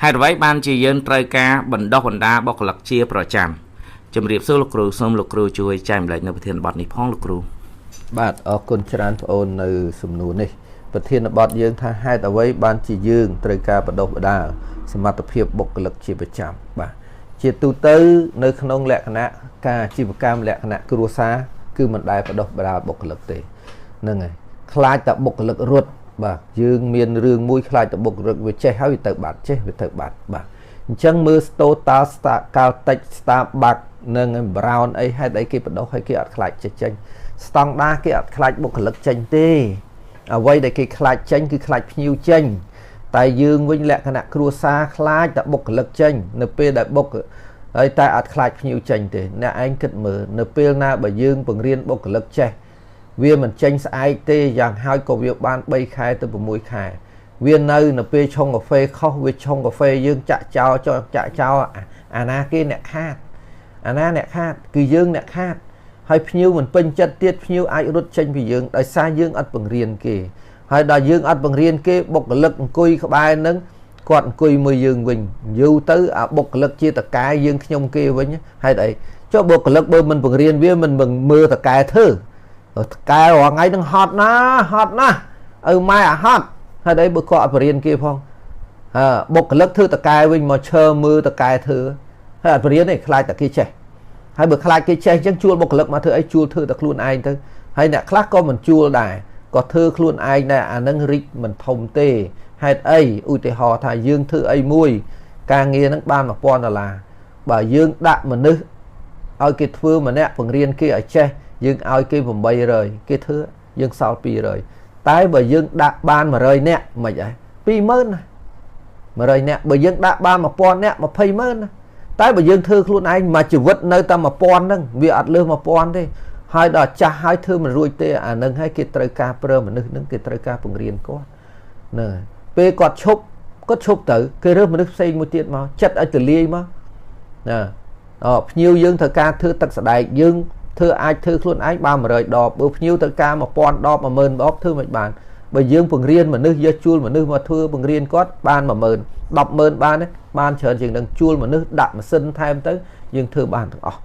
ហេតុអ្វីបានជាយើងត្រូវការបណ្ដុះបណ្ដាលបុគ្គលិកជាប្រចាំជំរាបសួរលោកគ្រូសូមលោកគ្រូជួយចែកម្លែកនៅប្រធានបទនេះផងលោកគ្រូ បាទអរគុណច្រើនបងអូននៅសំណួរនេះប្រធានបទយើងថាហេតុអ្វីបានជាយើងត្រូវការបណ្ដុះបណ្ដាលសមត្ថភាពបុគ្គលិកជាប្រចាំបាទជាទូទៅនៅក្នុងលក្ខណៈការអាជីវកម្មលក្ខណៈគ្រួសារគឺមិនដែលបណ្ដុះបណ្ដាលបុគ្គលិកទេហ្នឹងហើយខ្លាចតែបុគ្គលិករត់បាទយើងមានរឿងមួយខ្លាចតែបុគ្គលិកវាចេះហើយវាទៅបាត់ចេះវាទៅបាត់បាទអញ្ចឹងមើល Total Star Caltex Starbucks និង Brown អីហេតុអីគេបណ្ដុះឲ្យគេអត់ខ្លាចចេះចេញស្តង់ដាគេអត់ខ្លាចបុគ្គលិកចេញទេអ្វីដែលគេខ្លាចចេញគឺខ្លាចភ្ញៀវចេញតែយើងវិញលក្ខណៈគ្រួសារខ្លាចតែបុគ្គលិកចេញនៅពេលដែលបុគ្គហើយតែអត់ខ្លាចភ្ញៀវចេញទេអ្នកឯងគិតមើលនៅពេលណាបើយើងបង្រៀនបុគ្គលិកចេះវាមិនចេញស្អែកទេយ៉ាងហោចក៏វាបាន3ខែទៅ6ខែវានៅនៅពេលឆុងកាហ្វេខុសវាឆុងកាហ្វេយើងចាក់ចោលចាក់ចោលអាណាគេអ្នកខាតអាណាអ្នកខាតគឺយើងអ្នកខាតហើយភ្ញៀវមិនពេញចិត្តទៀតភ្ញៀវអាចរត់ចេញពីយើងដោយសារយើងអត់បង្រៀនគេហើយដល់យើងអត់បង្រៀនគេបុគ្គលិកអង្គុយក្បែរនឹងគាត់អង្គុយមួយយើងវិញយូរទៅអាបុគ្គលិកជាតកែយើងខ្ញុំគេវិញហេតុអីចុះបុគ្គលិកបើមិនបង្រៀនវាមិនមើលតកែធ្វើតកែរាល់ថ្ងៃនឹងហត់ណាហត់ណាស់ឪម៉ែអាហត់ហេតុអីបើគាត់អត់បង្រៀនគេផងអើបុគ្គលិកធ្វើតកែវិញមកឈើមើលតកែធ្វើហើយអត់បង្រៀនទេខ្លាចតែគេចេះហើយបើខ្លាចគេចេះអញ្ចឹងជួលបុគ្គលិកមកធ្វើអីជួលធ្វើតែខ្លួនឯងទៅហើយអ្នកខ្លះក៏មិនជួលដែរក៏ធ្វើខ្លួនឯងដែរអានឹងរិចមិនធំទេហេតុអីឧទាហរណ៍ថាយើងធ្វើអីមួយការងារនឹងបាន1000ដុល្លារបើយើងដាក់មនុស្សឲ្យគេធ្វើម្នាក់បង្រៀនគេឲ្យចេះយើងឲ្យគេ800គេធ្វើយើងសល់200តែបើយើងដាក់បាន100នាក់មិនអី20000ណា100នាក់បើយើងដាក់បាន1000នាក់200,000ណាតែបើយើងធ្វើខ្លួនឯងមួយជីវិតនៅតែ1000ហ្នឹងវាអត់លើស1000ទេហើយដល់ចាស់ហើយធ្វើមិនរួចទេអានឹងហើយគេត្រូវការប្រើមនុស្សហ្នឹងគេត្រូវការបង្រៀនគាត់ហ្នឹងពេលគាត់ឈប់គាត់ឈប់ទៅគេរើសមនុស្សផ្សេងមួយទៀតមកចិត្តឲ្យទលាយមកណាអភ្ញៀវយើងត្រូវការធ្វើទឹកសដែកយើងធ្វើអាចធ្វើខ្លួនឯងបាន100ដបបើភ្ញៀវត្រូវការ1000ដប10000ដបធ្វើមិនបានបើយើងបង្រៀនមនុស្សយកជួលមនុស្សមកធ្វើបង្រៀនគាត់បាន10000 100000បានបានច្រើនជាងនឹងជួលមនុស្សដាក់ម៉ាស៊ីនថែមទៅយើងធ្វើបានទាំងអស់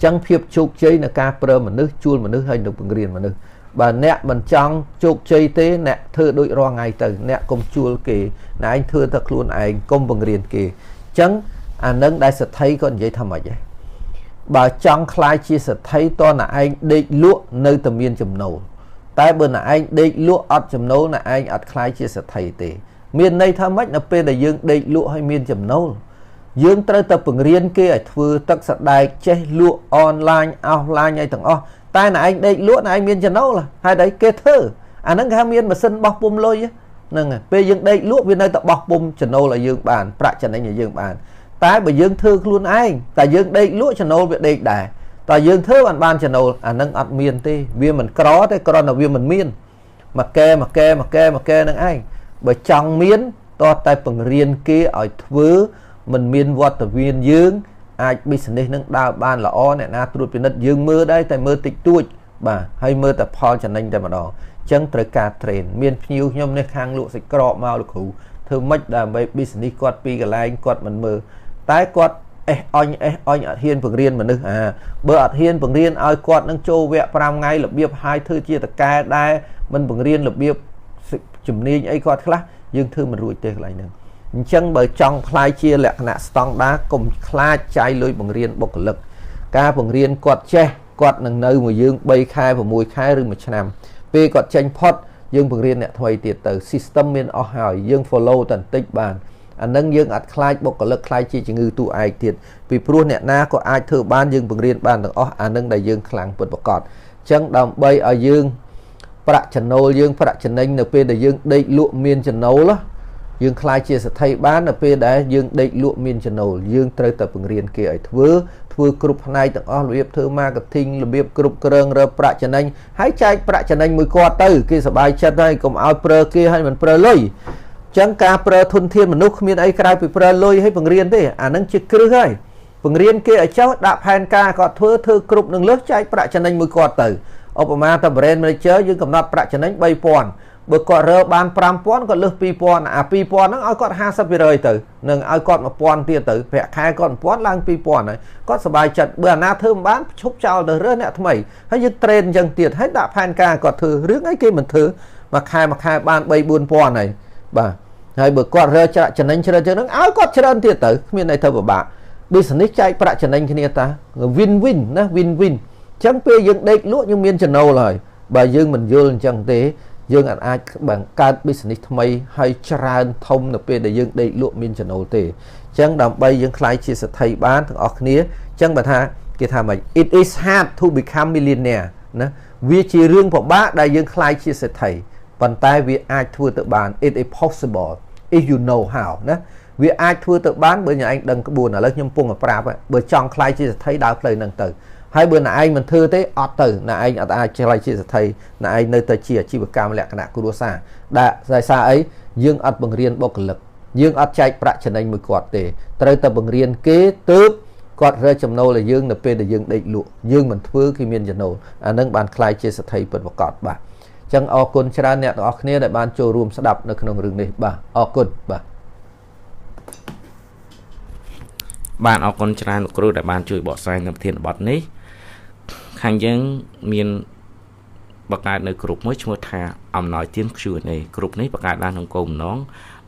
ចឹងភាពជោគជ័យនៅការប្រើមនុស្សជួលមនុស្សហើយនឹងបង្រៀនមនុស្សបើអ្នកមិនចង់ជោគជ័យទេអ្នកធ្វើដូចរាល់ថ្ងៃទៅអ្នកកុំជួលគេអ្នកឯងធ្វើតែខ្លួនឯងកុំបង្រៀនគេចឹងអានឹងដែលសទ្ធិគាត់និយាយថាម៉េចហ៎បើចង់ខ្លាយជាសទ្ធិតអ្នកឯងដេកលក់នៅតែមានចំណូលតែបើអ្នកឯងដេកលក់អត់ចំណូលអ្នកឯងអត់ខ្លាយជាសទ្ធិទេមានន័យថាម៉េចនៅពេលដែលយើងដេកលក់ឲ្យមានចំណូលយើងត្រូវតែបង្រៀនគេឲ្យធ្វើទឹកសដែកចេះលក់អនឡាញអហ្វឡាញអីទាំងអស់តែអ្នកឯងដេកលក់អ្នកឯងមានចំណូលហើយតែគេធ្វើអាហ្នឹងគេថាមានម៉ាស៊ីនបោះពុំលុយហ្នឹងពេលយើងដេកលក់វានៅតែបោះពុំចំណូលឲ្យយើងបានប្រាក់ចំណេញឲ្យយើងបានតែបើយើងធ្វើខ្លួនឯងតែយើងដេកលក់ចំណូលវាដេកដែរតែយើងធ្វើបានចំណូលអាហ្នឹងអត់មានទេវាមិនក្រទេគ្រាន់តែវាមិនមានមកកែមកកែមកកែមកកែហ្នឹងឯងបើចង់មានតោះតែបង្រៀនគេឲ្យធ្វើមិនមានវត្តមានយើងអាច business នឹងដើរបានល្អអ្នកណាត្រួតពិនិត្យយើងមើលដែរតែមើលតិចតួចបាទហើយមើលតែផលចំណេញតែម្ដងអញ្ចឹងត្រូវការ train មានភ្ញៀវខ្ញុំនេះខាងលក់សាច់ក្រកមកលោកគ្រូធ្វើម៉េចដើម្បី business គាត់ពីកន្លែងគាត់មិនមើលតែគាត់អេះអញអេះអញអត់ហ៊ានបង្រៀនមនុស្សអាបើអត់ហ៊ានបង្រៀនឲ្យគាត់នឹងចូលវគ្គ5ថ្ងៃរបៀបហើយធ្វើជាតកែដែរមិនបង្រៀនរបៀបជំនាញអីគាត់ខ្លះយើងធ្វើមិនរួចទេកន្លែងហ្នឹងអញ្ចឹងបើចង់ខ្លាយជាលក្ខណៈស្តង់ដាកុំខ្លាចចាយលុយបង្រៀនបុគ្គលិកការបង្រៀនគាត់ចេះគាត់នឹងនៅមួយយើង3ខែ6ខែឬ1ឆ្នាំពេលគាត់ចេញផុតយើងបង្រៀនអ្នកថ្មីទៀតទៅ system មានអស់ហើយយើង follow តែបន្តិចបានអានឹងយើងអត់ខ្លាចបុគ្គលិកខ្លាចជាជំងឺទូឯកទៀតពីព្រោះអ្នកណាក៏អាចធ្វើបានយើងបង្រៀនបានទាំងអស់អានឹងដែលយើងខ្លាំងពិតប្រាកដអញ្ចឹងដើម្បីឲ្យយើងប្រាក់ចំណូលយើងប្រាក់ចំណេញនៅពេលដែលយើងដេកលក់មានចំណូលយើងខ្លាចជាសទ្ធិបាននៅពេលដែលយើងដេកលក់មានចំណូលយើងត្រូវតែបង្រៀនគេឲ្យធ្វើធ្វើគ្រប់ផ្នែកទាំងអស់របៀបធ្វើ marketing របៀបគ្រប់គ្រងរើប្រាក់ចំណេញហើយចែកប្រាក់ចំណេញមួយគាត់ទៅគេសប្បាយចិត្តហើយកុំឲ្យប្រើគេហើយមិនប្រើលុយចឹងការប្រើធនធានមនុស្សគ្មានអីក្រៅពីប្រើលុយឲ្យបង្រៀនទេអានឹងជាគ្រឹះហើយបង្រៀនគេឲ្យចុះដាក់ផែនការគាត់ធ្វើធ្វើគ្រប់នឹងលើសចែកប្រាក់ចំណេញមួយគាត់ទៅឧបមាថា brand manager យើងកំណត់ប្រាក់ចំណេញ3000 បើគាត់រើបាន5000គាត់លើស2000អា2000ហ្នឹងឲ្យគាត់50%ទៅនឹងឲ្យគាត់1000ទៀតទៅប្រាក់ខែគាត់1000ឡើង2000ហើយគាត់សប្បាយចិត្តបើអាណាធ្វើមិនបានឈប់ចោលទៅរើសអ្នកថ្មីហើយយើង train អញ្ចឹងទៀតហើយដាក់ផែនការគាត់ធ្វើរឿងអីគេមិនធ្វើមួយខែមួយខែបាន3 4000ហើយបាទហើយបើគាត់រើច្រាក់ចំណេញច្រើនជាងហ្នឹងឲ្យគាត់ច្រើនទៀតទៅគ្មានអីធ្វើពិបាក business ចែកប្រាក់ចំណេញគ្នាតា win win ណា win win អញ្ចឹងពេលយើងដេកលក់យើងមានចំណូលហើយបើយើងមិនយល់អញ្ចឹងទេយើងអាចបង្កើត business ថ្មីហើយច្រើនធំនៅពេលដែលយើងដេកលក់មានចំណូលទេអញ្ចឹងដើម្បីយើងក្លាយជាសេដ្ឋីបានទាំងអស់គ្នាអញ្ចឹងបើថាគេថាម៉េច it is hard to become millionaire ណាវាជារឿងពិបាកដែលយើងក្លាយជាសេដ្ឋីប៉ុន្តែវាអាចធ្វើទៅបាន it is possible if you know how ណាវាអាចធ្វើទៅបានបើអ្នកឯងដឹងក្បួនឥឡូវខ្ញុំពងប្រាប់បើចង់ក្លាយជាសេដ្ឋីដើរផ្លូវហ្នឹងទៅហើយបើអ្នកឯងមិនធ្វើទេអត់ទៅអ្នកឯងអត់អាចក្លាយជាសេដ្ឋីអ្នកឯងនៅតែជាអាជីវកម្មលក្ខណៈគ្រួសារដែលដោយសារអីយើងអត់បង្រៀនបុគ្គលិកយើងអត់ចែកប្រាក់ចំណេញមួយគាត់ទេត្រូវតែបង្រៀនគេទើបគាត់រើចំណូលឲ្យយើងនៅពេលដែលយើងដេកលក់យើងមិនធ្វើគេមានចំណូលអានឹងបានក្លាយជាសេដ្ឋីពិតប្រាកដបាទអញ្ចឹងអរគុណច្រើនអ្នកទាំងអស់គ្នាដែលបានចូលរួមស្ដាប់នៅក្នុងរឿងនេះបាទអរគុណបាទ បាទអរគុណច្រើនលោកគ្រូដែលបានជួយបកស្រាយនៅប្រធានបទនេះខាងយើងមានបង្កើតនៅក្រុមមួយឈ្មោះថាអំណោយទាន Q&A ក្រុមនេះបង្កើតឡើងក្នុងគោលបំណង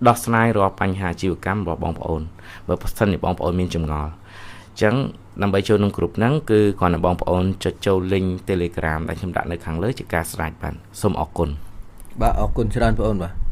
ដោះស្រាយរាល់បញ្ហាអាជីវកម្មរបស់បងប្អូនបើប្រសិនជាបងប្អូនមានចម្ងល់អញ្ចឹងដើម្បីចូលក្នុងក្រុមហ្នឹងគឺគ្រាន់តែបងប្អូនចុចចូល link Telegram ដែលខ្ញុំដាក់នៅខាងលើជាការស្រេចបាទសូមអរគុណ បាទអរគុណច្រើនបងប្អូនបាទ។